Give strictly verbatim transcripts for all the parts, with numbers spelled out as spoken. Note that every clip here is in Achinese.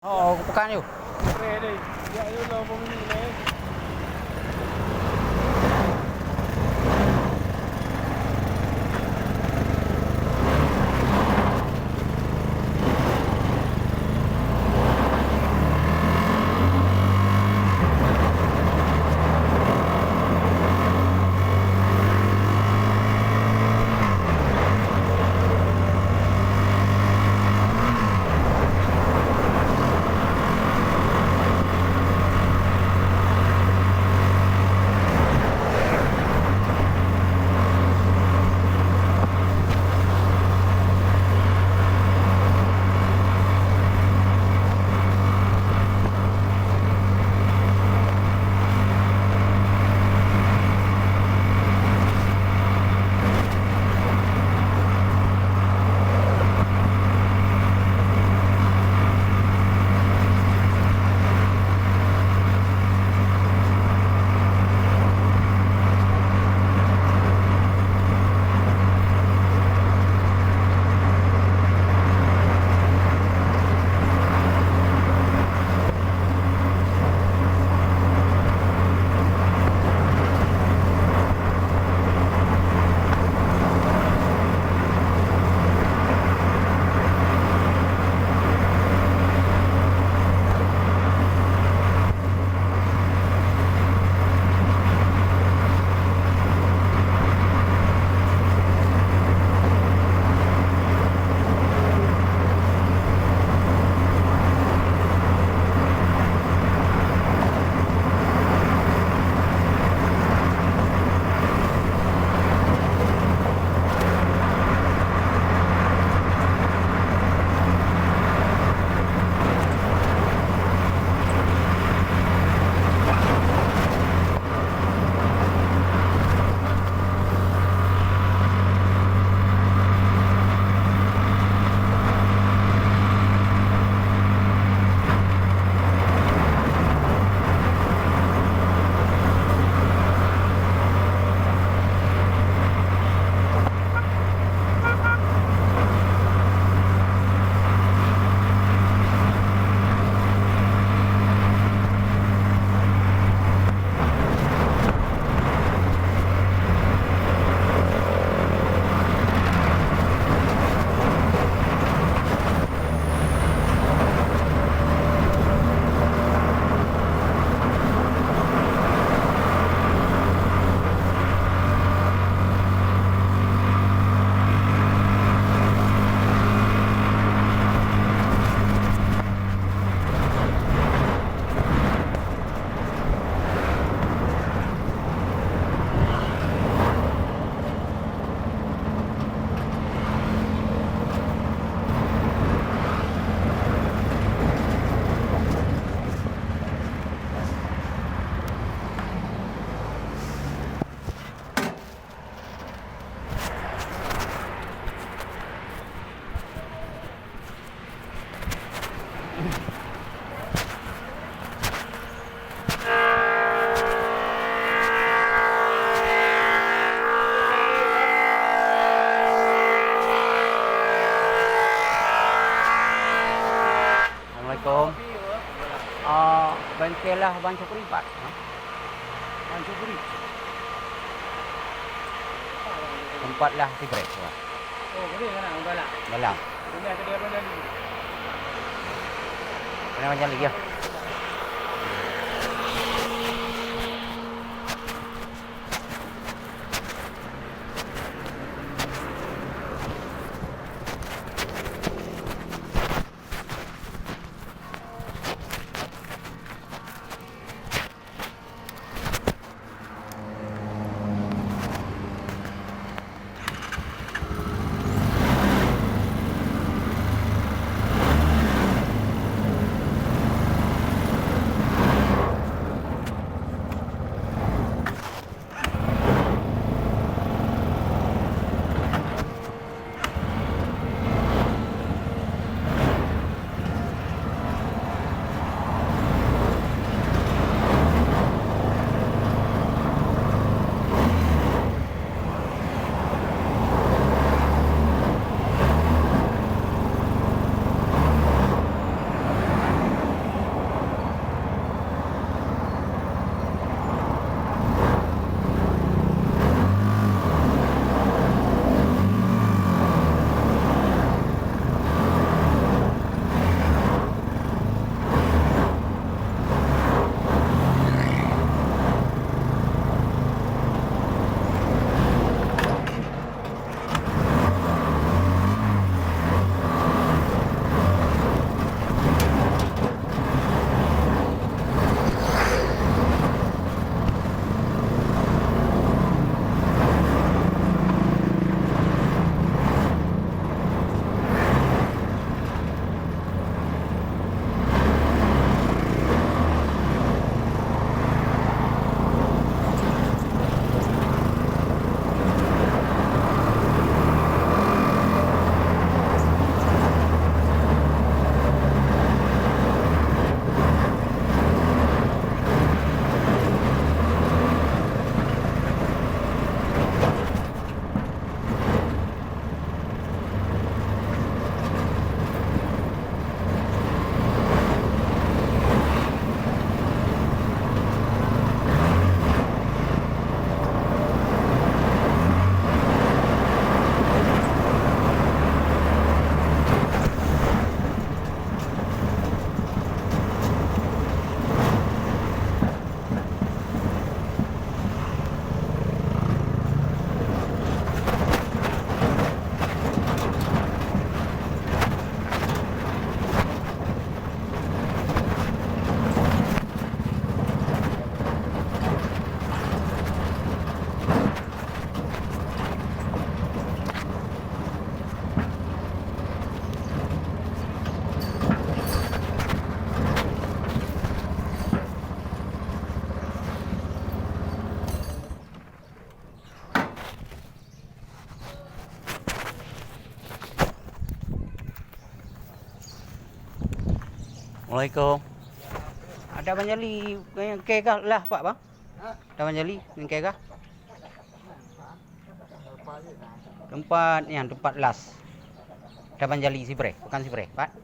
Oh, bukan yuk. Assalamualaikum. Ah, bengkel lah Ban Syukri pat, ha? Ban Syukri. Tempat lah Sigrek, ha. Oh, boleh kan, Abang Galang? Galang. Boleh, ada Abang Galang. Kena macam lagi, ya. Assalamualaikum. Ada Bang Jali, eh, ke kah lah, Pak, Bang? Ada Bang Jali, ke kah? Tempat yang tempat las. Ada Bang Jali Sibreh, bukan Sibreh, Pak?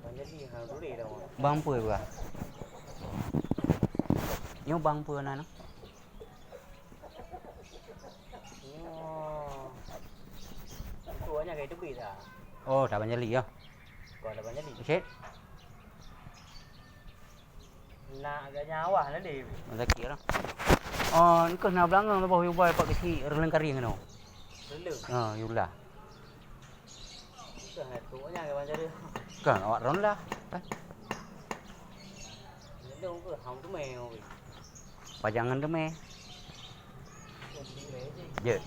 Bang Jali, ha, boleh dah, Bang. Bang Pui, Bang. Nyoe Bang Pui, nah, nah. Oh. Itu awaknyan ka teubiet dah. Oh, dah Bang Jali, ya? Kau dah Bang Jali? Cek. Nak agak nyawa lah deh. Bang Zaki lah. Oh, ni keuh na beulangong leubeh yubai pak keuchik reuleng karing keunoe. Reuleng? Ha, yulah. Keuh na tu nya ke Bang Jali. Kan, awak ron lah. Kan? Reuleng keuh, hang tu meh. Pajangan teumé. Jeuet.